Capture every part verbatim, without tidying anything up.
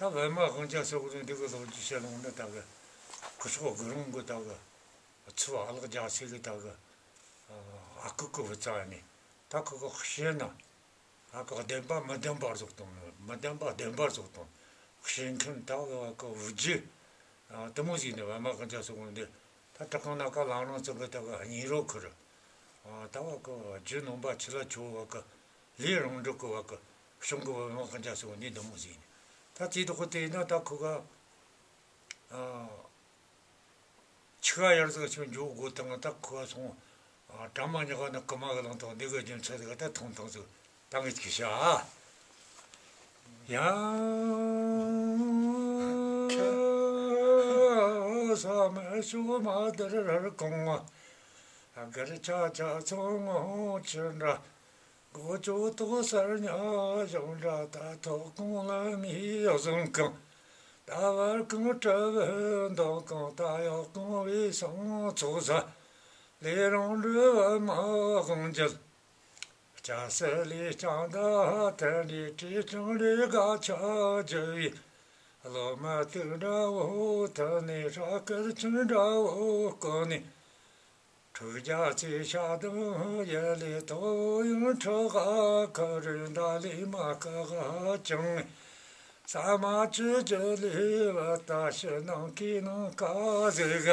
ད་པདྨ་དབང་རྒྱལ་སོགས་ཀྱི་འདི་གི་ལོ་རྒྱུས་བཤད་ལོང་ན། ད་གི་སྐུ་ཞབས་དགུ་རོང་གི་ད་གི་ཚུལ་ཨ་ལགས་རྒྱ་ཚེ་གི་ད་གི་ཨ་ཁུ་གི་བུ་ཚ་ནི། ད་ཁུ་གི་ཤེས་ན། ཨ་ཁུ་བདེན་པ་མི་བདེན་པར་བཟོ་བཏང་། མི་བདེན་པ་བདེན་པར་བཟོ་བཏང་། ཤེས་མཁན་ད་གི་ཨ་ཁུ་བུ་རྒྱུད་ཨ་དེ་མོ་ཟིག་ནི། པདྨ་དབང་རྒྱལ་སོགས་ཀྱི་འདི་ད་དྲག་གང་ན་ཀ་ལང་རང་ཚོ་གི་ད་གི་སྙིང་རོ་ཁུར། ཨ་ད་བ་གི་རྒྱུ་ནོམ་པ་ཆི་ལ་ཆོ་བ་གི་ལས་རང་འགྲོ་གི་བ་གི་བྱུང་གི། པདྨ་དབང་རྒྱལ་སོགས་ཀྱི་འདི་འདི་མོ་ཟིག་ནི། ད་ཅི་ཐོག་དེ་ན་ད་ཁུ་ག་ཨ་ཆི་ག་ཡར་ཟིག་ཆུ་འཇོག་དགོས་དང་། ད་ཁུ་ག་སོང་ཨ་གྲ་མ་ཉག་ག་ན་ཀུ་མ་གི་ལང་དང་འདི་གི་རྒྱུ་མཚན་ཟིག་ད་ཐོང་ཐང་ཟིག་ད་ངས་ཅིག་བཤད་ཨ། ཡང་ས་མ་ཤོ་མ་དར་རར་གོང་ང་། གར་ཆ་ཆ་ཚང་ངོ་ཆི་འདྲ། གོ་ཅོ་ཏོག་སར་ཉ་ཞང་འདྲ། ད་ཐོག་གོང་ལ་མི་ཡག་བཟང་གང་། ད་བར་གང་གྲུ་བུ་འདང་གང་། ད་ཡག་གང་བའི་སང་ཚོགས་ས། ལས་རང་འགྲོ་བ་མ་དབང་རྒྱལ། སྐྱ་སེར་ལས་ཀྱང་ད་ཐར་འདྲའི་བྲེ་ཆང་རེ་དགའ་ཆ་རྒྱུ་བའི། སློབ་མ་དུག་འདྲ་བོ་ཐོན་ནས་ཧྲ་དཀར་ཆུང་འདྲ་བོ་བསྐོར་ནས། འཁྲུག་རྒྱ་ཚེ་ཤ་དང་ཡ་ལས་ཐོ་ཡང་ཁྲག་ག་ཁ་རུ་འདའ་ལས་མ་ཁ་ག་ཅང་། ས་མ་ཅི་ཅི་ལས་བ་ད་ཕྱི་ནང་གི་ནང་ཀ་ཟེ་ག།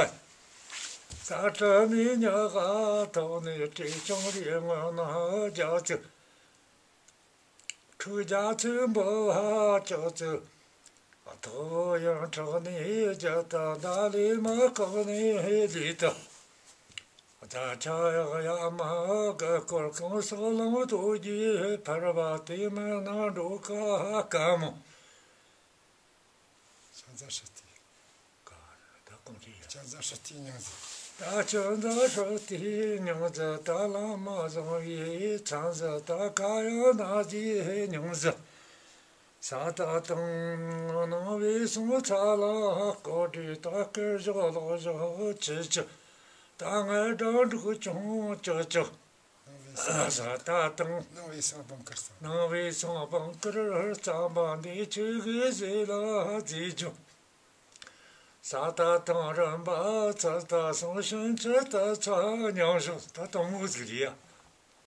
ས་ཁྲ་མི་ཉག་ག་ཐོག་ནས་བྲེ་ཆང་རེ་སྔོན་ན་རྒྱ་ཚུགས། འཁྲུག་རྒྱ་ཚུགས་འབོ་བ་ཅག་ཚུགས། ཐོ་ཡང་ཁྲག་ནས་རྒྱ་ད་འདའ་ལས་མ་བཀག་ནས་ལས་ད། ད་ཆ་ཡག་ཡ་མ་ག་སྐོར་གང་སོགས་ལང་དོ་རྒྱུ་ཕར་བ་དེ་མ་ན་འགྲོ་ཀ་ཀ་མོ། ཅང་ཙ་ཧྲི་ཏི། ཀ་ད་གོང་ཅི་ཡ། ཅང་ཙ་ཧྲི་ཏི་མྱང་ཟི། ད་ཅང་ཙ་ཧྲི་ཏི་མྱང་ཟི། ད་ལ་མ་བཟང་བའི་ཚང་ཟི། ད་ཀ་ཡ་ན་ཟི་མྱང་ཟི། ས་ད་དང་ནང་བའི་སོང་ཚ་ལ་ཀོ་དྲི་ད་ཀར་བཞག་ལོག་བཞག་ཅི་ཅི། ད་ངའི་སྒྲ་འབྲུག་ཆུང་ཅི་ཅི། ས་ད་དང་། ནང་བའི་སང་བང་ཀར་སང་། ནང་བའི་སང་བང་ཀར་རྩམ་པ་འདི་ཆུ་གི་ཟེ་ལ་རྫི་ཇོ། ས་ད་དང་རིམ་པ་ཚ་ད་སང་ཤིན་ཆུ་ད་ཚ་མྱང་ཞོ། ད་དང་མོ་ཟིག་རེད་ཡ།